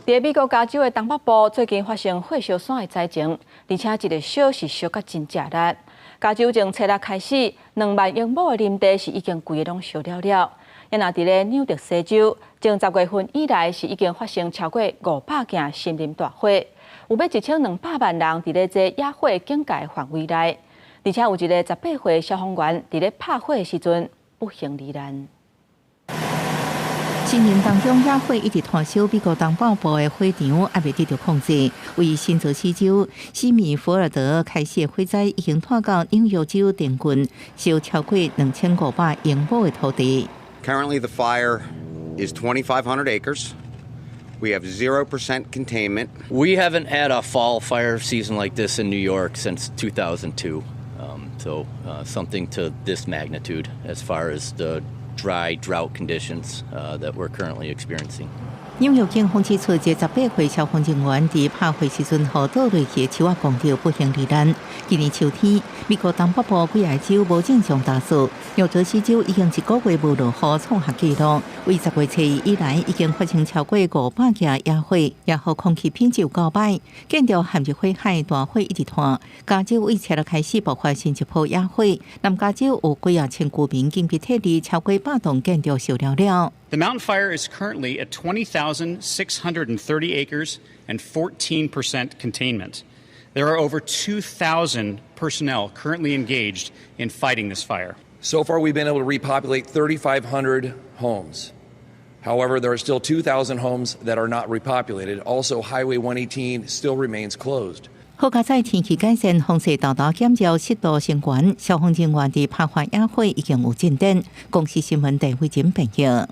佇美國加州的東北部最近發生火燒山的災情，而且這个燒是燒甲真食力。加州從初六開始，2萬英畝的林地是已經規个攏燒了了。啊若佇咧紐澤西州，從10月份以來是已經發生超過500件森林大火，有欲1200萬人佇咧這野火警戒範圍內，而且有一个18歲消防員佇咧拍火的時陣不幸罹難。森林當中野火一直湠燒，美國東北部的火場猶未得著控制。位新澤西州史密福爾德開始的火災已經湠到紐約州頂郡，燒超過2500英畝的土地。 Currently, the fire is 2,500 acres. We have 0% containment. We haven't had a fall fire season like this in New York since 2002. So something to this magnitude as far as the dry drought conditions that we're currently experiencing. 紐約警方指出，這18歲消防人員佇拍火時陣，予倒落去的樹仔挵著，不幸罹難。今年秋天，美國東北部幾个州無正常大雪，紐澤西州已經一個月無落雨，創下紀錄。為10月初一以來，已經發生超過500件野火，也予空氣品質有夠歹，建築陷入火海，大火一直湠。加州為初六開始爆發新一波野火，南加州有幾仔千居民緊急撤離，超過百棟建築燒了了。 The Mountain Fire is currently at 20,630 acres and 14% containment. There are over 2,000 personnel currently engaged in fighting this fire. So far, we've been able to repopulate 3,500 homes. However, there are still 2,000 homes that are not repopulated. Also, Highway 118 still remains closed. 好佳哉天氣改善，風勢沓沓減弱，濕度升懸，消防人員佇拍火野火已經有進展。公視新聞鄭慧珍編譯。